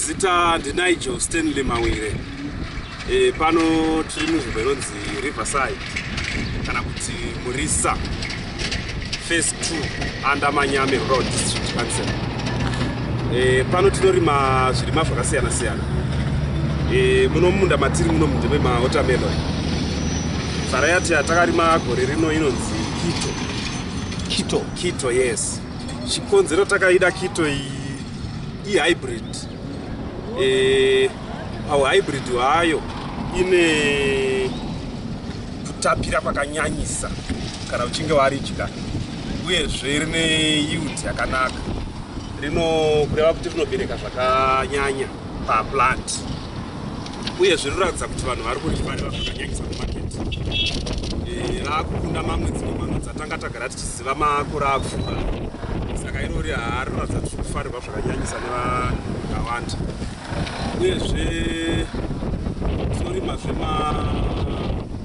Sezita ndiNigel Stanley Mawire. Pano tiri munzvimbo inonzi Riverside kana kuti Murisa Phase 2 under Manyame Rural District Council. Pano tinorima zvirimwa zvakasiyana siyana. Muno mumunda matiri muno ndeme mawatermelon. Variety yatakarima gore rino inonzi Kito. Kito. Kito, yes. Chikonzero takaida Kito iyi ihybrid. Pauhybrid hwayo ine kutapira kwakanyanyisa kana uchinge waridya, uyezve rine yield yakanaka, rino kureva kuti rinobereka zvakanyanya paplant, uyezve rinoratidza kuti vanhu vari kurifarira zvakanyanyisa mumaketi. Raakukunda mamwe dzimwe mhando dzatanga tagara tichiziva makore apfuura. Saka irori haarinoratidza kuti kufarirwa zvakanyanyisa nevanhu vakawanda. Uyezve tinorimazve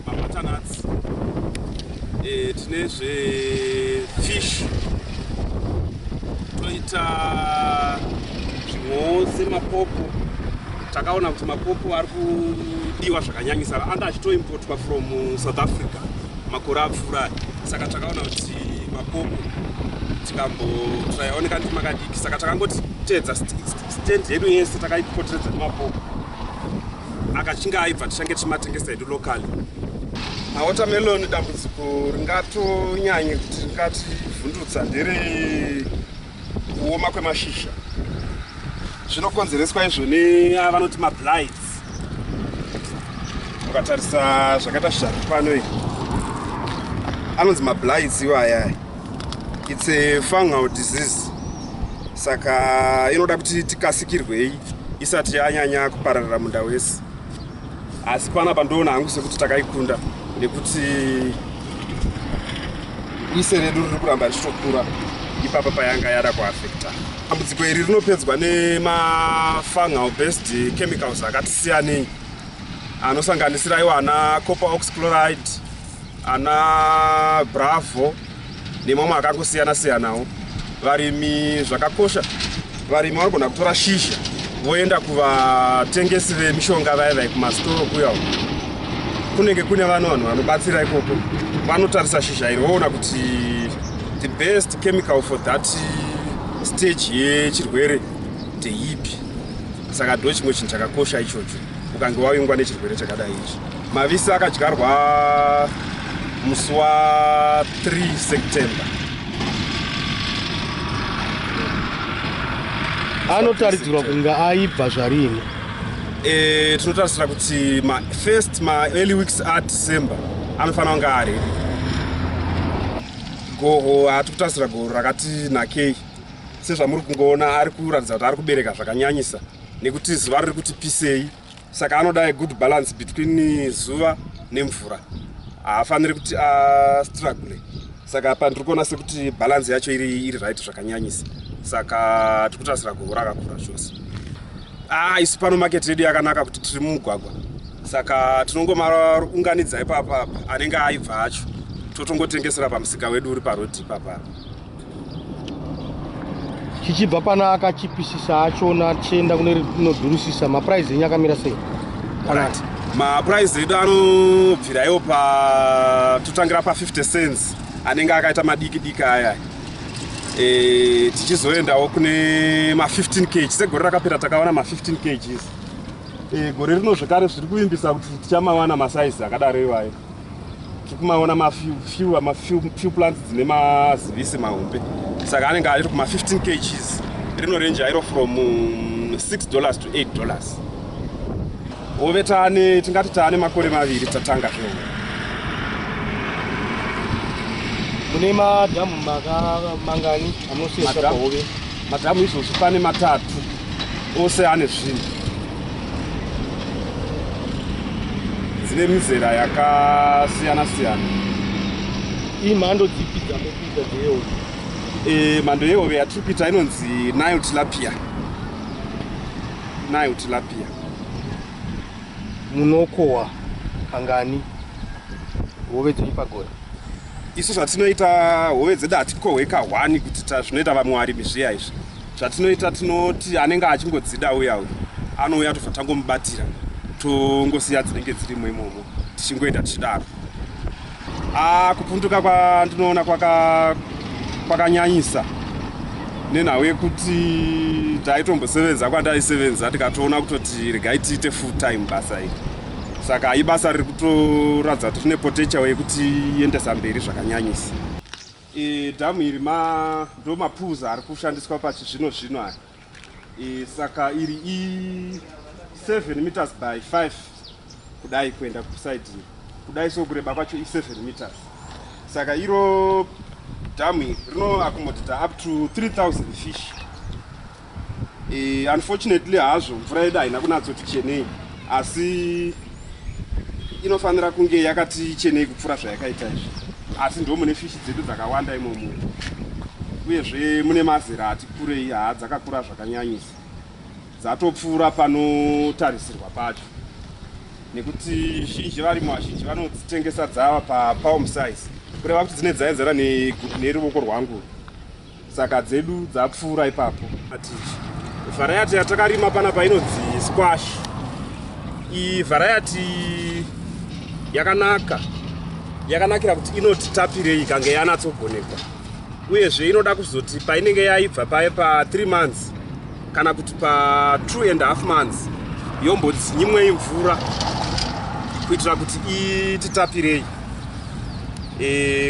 mabutternuts, tinezve fish, toita zvimwewo semapopo. Takaona kuti mapopo ari kudiwa zvakanyanyisa, anga achitoimportwa from South Africa makore apfuura. Saka takaona kuti mapopo tikambotrayaoneka ndima kadiki, saka takangotedza stand yedu yese takaipoteredza nemapopo. Akachinge aibva, tichange tichimatengesa hedu locally. Mawatermelon, dambudziko ringatonyanye kuti ringativhundutsa ndere kuoma kwemashizha. Zvinokonzereswa izvo neavanoti mablights. Ukatarisa zvakaita shizha riri pano iyi, anonzi mablights iwaya. It's a fungal disease, saka inoda kuti tikasikirwei isati yanyanya kupararira munda wese. Asi panapa ndoona hangu sekuti takaikunda, nekuti wise redu riri kuramba richitokura ipapa payanga yada kuafecta. Dambudziko iri rinopedzwa nemafungal based chemicals akati siyanei, anosanganisira iwo ana copper oxychloride, ana Bravo nemamwe akangosiyana siyanawo. Varimi, zvakakosha, varimi vanogona kutora shizha voenda kuvatengesi vemishonga vaya vai kumasitoro kuya kunenge kune vanhu vanobatsira ikoko. Vanotarisa shizha iri voona kuti the best chemical for that stage yechirwere ndeipi. Saka ndo chimwe chinhu chakakosha ichocho ukange wavingwa nechirwere chakadai ichi. Mavisi akadyarwa musi wa3 September. Anotaridzirwa kunge aibva zvarini? Tinotarisira kuti mafirst maearly weeks aDecember anofanira kunge aready. Goho, hati kutarisira goho rakati nakei. Sezvamuri kungoona, ari kuratidza kuti ari kubereka zvakanyanyisa nekuti zuva riri kuti pisei, saka anoda a good balance between zuva nemvura. Haafaniri kuti astruggle. Saka pandiri kuona sekuti balance yacho iri right zvakanyanyisa, saka tiri kutarisira goho rakakura chose. Isu pano market yedu yakanaka kuti tiri mumugwagwa, saka tinongomaunganidza ipapa anenge aibva acho, totongotengesera pamusika wedu uri parodhi ipapa. Chichibva pana akachipisisa achona tichienda kune rinodhurusisa, maprice enyu akamira sei? Right, maprice edu anobvira iwo pa totangira pa50 cents anenge akaita madiki diki aya, tichizoendawo kune ma15 kg. Segore rakapera takawana ma15 kgs. Gore rino zvekare zviri kuvimbisa kuti tichamawana masaizi akadaro iwayo. Tiri kumaona mafew plants dzine mazivisi mahombe, saka anenge ari kuma15 kgs. Rinorenja iro from $6 to $8. Hove taane, tingati taane makore 2 tatanga zvehove. Mune madhamu mangani amunosiyesa pahove? Madhamu izvozvi pane matatu, ose ane zvinhu, dzine mizera yakasiyana siyana. Imhando dzipi dzamukuita dzehove? Mhando yehove yatiri kuita inonzi Nile tilapia, Nile tilapia. Munokohwa kangani hove dzenyu pagore? Isu zvatinoita, hove dzedu hatikohwe ka1 kuti zvinoita vamwe varimi zviya izvi. Zvatinoita, tinoti anenge achingodzida uya uyu Anouya tobva tangomubatira, tongosiya dzinenge dzirimo imomo, tichingoenda tichidaro. Kupunduka kwandinoona kwakanyanyisa nenhau yekuti taitombosevenza kwandaisevenza, tikatoona kutoti regai tiite full time basa iri. Saka ibasa riri kutoratidza kuti rine potential yekuti iendesa mberi zvakanyanyisa. Dhamu iri ndo mapools ari kushandiswa pachizvino zvino aya. Saka iri i7 meters by 5 kudai kuenda kuside kudai, so kureba kwacho i7 meters. Saka iro dhamu iri rinoaccommodata up to 3000 fish. Unfortunately hazvo mvura yedu haina kunatsoti chenei, asi inofanira kunge yakati chenei kupfuura zvayakaita izvi. Asi ndo mune fishi dzedu dzakawanda imomo, uyezve mune mazera ati kurei. Haa, dzakakura zvakanyanyisa, dzatopfuura panotarisirwa pacho, nekuti zhinji varimi vazhinji vanodzitengesa dzava papalm size, kureva kuti dzine dzaenzana neruoko rwangu. Saka dzedu dzapfuura ipapo. Atichi variety yatakarima panapa inonzi squash. Iyi variety yakanaka, yakanakira kuti inotitapirei ikange yanatsogonekwa, uyezve inoda kuzoti painenge yaibva paye pa3 months kana kuti pa2 and half months yombodzinyimwei mvura kuitira kuti ititapirei.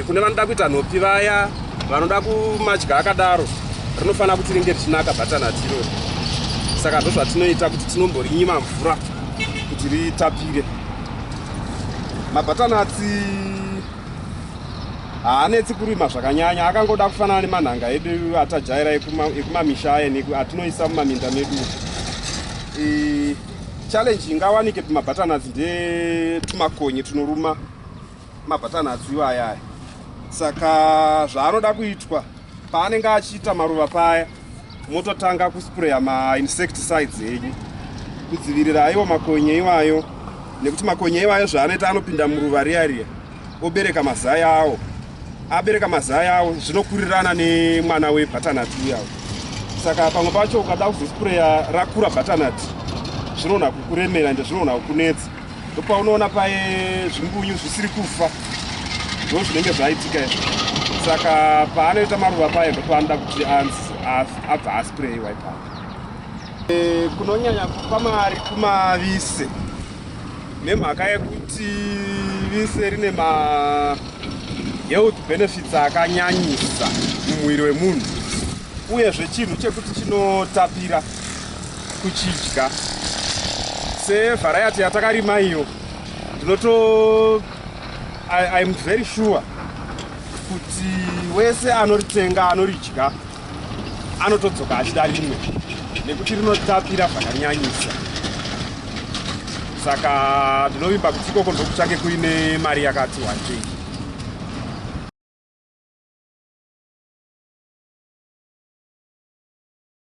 Kune vanoda kuita nhopi, vaya vanoda kumadya akadaro, rinofanira kuti ringe richinaka butternut irori. Saka ndozvatinoita kuti tinomborinyima mvura kuti ritapire. Mabutternuts haanetsi kurima zvakanyanya, akangoda kufanana nemanhanga edu atajaira ekumamisha aya atinoisa mumaminda medu. Challenge ingawanike pamabutternuts ndetumakonye tunoruma mabutternuts iwaya aya. Saka zvaanoda kuitwa, paanenge achiita maruva paya, mototanga kuspreya mainsecticides enyu kudzivirira iwo makonye iwayo, nekuti makonye iwayo zvaanoita, anopinda muruva riya riya, obereka mazai awo. Abereka mazai awo, zvinokurirana nemwana webutternut uyawo. Saka pamwe pacho ukada kuzospreya rakura butternut, zvinogona kukuremera ende zvinogona kukunetsa. Ndopaunoona paye zvimbunyu zvisiri kufa, ndo zvinenge zvaitika izvo. Saka paanoita maruva paye, ndopaanoda kuti abva aspreyiwa ipapo. Kunonyanya kupa mari kumavise, nemhaka yekuti vise rine ma health benefits akanyanyisa mumuviri wemunhu, uyezve chinhu chekuti chinotapira kuchidya. Sevariety yatakarima iyo, ndinoto I'm very sure kuti wese anoritenga, anoridya, anotodzoka achida rimwe, nekuti rinotapira zvakanyanyisa. Saka ndinovimba kuti ikoko ndokuchange kuine mari yakati wandei.